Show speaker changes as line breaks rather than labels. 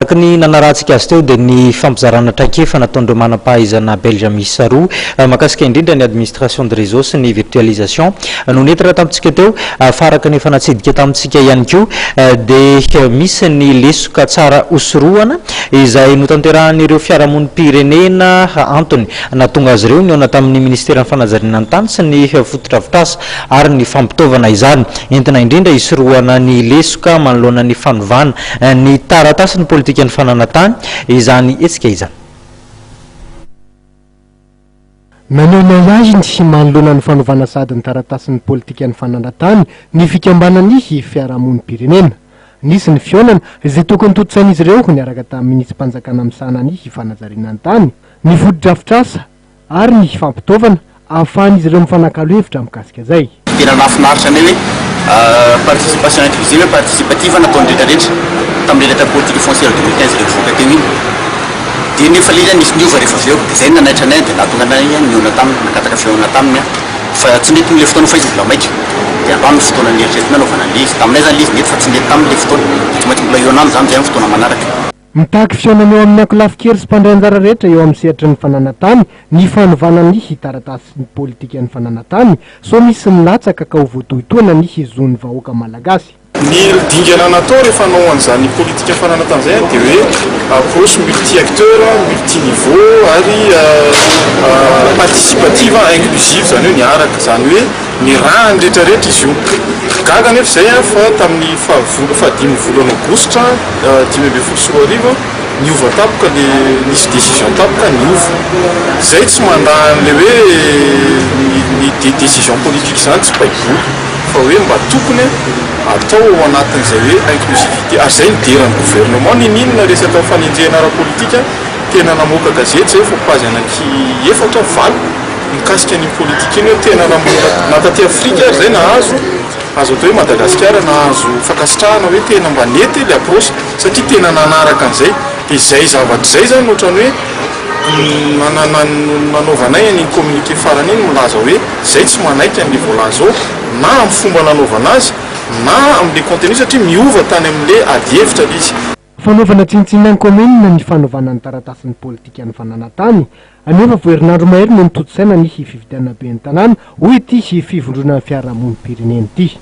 Araka ny nanarahantsika azy teo dia ny fampizarana traikefa nataon'ireo manam-pahaizana belge miisa roa mahakasika indrindra ny administration de réseau sy ny virtualisation no nentina tamintsika teo fa araka ny efa natsidika tamintsika ihany koa dia misy ny lesoka tsara hosorohana izay notanterahan'ireo fiarahamonim-pirenena antony nahatonga azy ireo nihaona tamin'ny ministeran'ny fanajariana ny tany sy ny fotodrafitrasa ary ny fampitaovana izany entina indrindra hisorohana ny lesoka manoloana ny fanovana ny taratasin'ny politikan'ny fananantany izany hetsika izany.
Naneho ny ahiahiny manoloana ny fanovana sahady ny taratasin'ny politikan'ny fananantany ny fikambanan'ny fiarahamonim-pirenena. Nisy ny fihaonana izay tokony tontosain'izy ireo niaraka tamin'ny minisi-panjakana misahana ny fanajariana ny tany, ny fotodrafitrasa, ary ny fampitaovana ahafahan'izy ireo mifanakalo hevitra mikasika izay.
Tena nahafinaritra anay hoe participation inclusive, participative nataon'ny rehetra rehetra tamin'ilay lettre politique foncière 2015 ilay nivoaka teo iny. Dia nefa ilay izy nisy niova rehefa avy eo. Dia izay no nanaitra anay dia nahatonga anay nihaona taminy, nangataka fihaonana taminy aho. Fa tsy nety moa ilay fotoana fa izy mbola maika. Dia androany ny fotoana nieritreretina hanaovana an'ilay izy. Taminay izany ilay izy nety fa tsy nety taminy ilay fotoana. Dia tsy maintsy mbola hihaona aminy izany izay amin'ny fotoana manaraka.
Mitaky fihaonana eo amin'ny ankolafin-kery sy mpandray anjara rehetra eo amin'ny sehatry ny fananantany ny fanovana ny taratasin'ny politikan'ny fananantany sao misy milatsaka ka ho voatohitohina ny zon'ny vahoaka malagasy.
Ny dingana natao rehefa hanao an'izany politika fananantany izay dia hoe approche multi acteur, multi niveau ary participative, inclusive izany hoe niaraka, izany hoe nirahan'ny rehetra rehetra izy io. Gaga anefa izay fa tamin'ny faha fahadimy volana aogositra 2015, niova tampoka le, nisy décision tampoka niova. Zay tsy mandà an'le hoe ny ny décision politique zany tsy baiboly fa hoe mba tokony atao ao anatin'izay hoe inclusivité ary zay nideran'ny gouvernement niniana resaka fanenjehana ara-politika, tena namoaka gazety zay vao page anaky efatra, valo mikasika an'iny politique iny hoe tena na taty Afrika ary zay nahazo. Azo atao hoe Madagasikara nahazo fankasitrahana hoe tena mba nety ilay approche satria tena nanaraka an'izay. Dia izay zavatra izay izany no ohatran'ny hoe nanaovanay an'iny communiqué farany iny milaza hoe izay tsy manaiky an'ilay voalaza ao na amin'ny fomba nanaovana azy na amin'ilay contenu satria miova tany amin'ilay adihevitra ilay izy.
Fanaovana tsinontsinona ny kaominina ny fanovana ny taratasin'ny politikan'ny fananantany. Nefa vao herinandro mahery no notontosaina ny fifidianana ben'ny tanàna, hoy ity fivondronan'ny fiarahamonim-pirenena ity.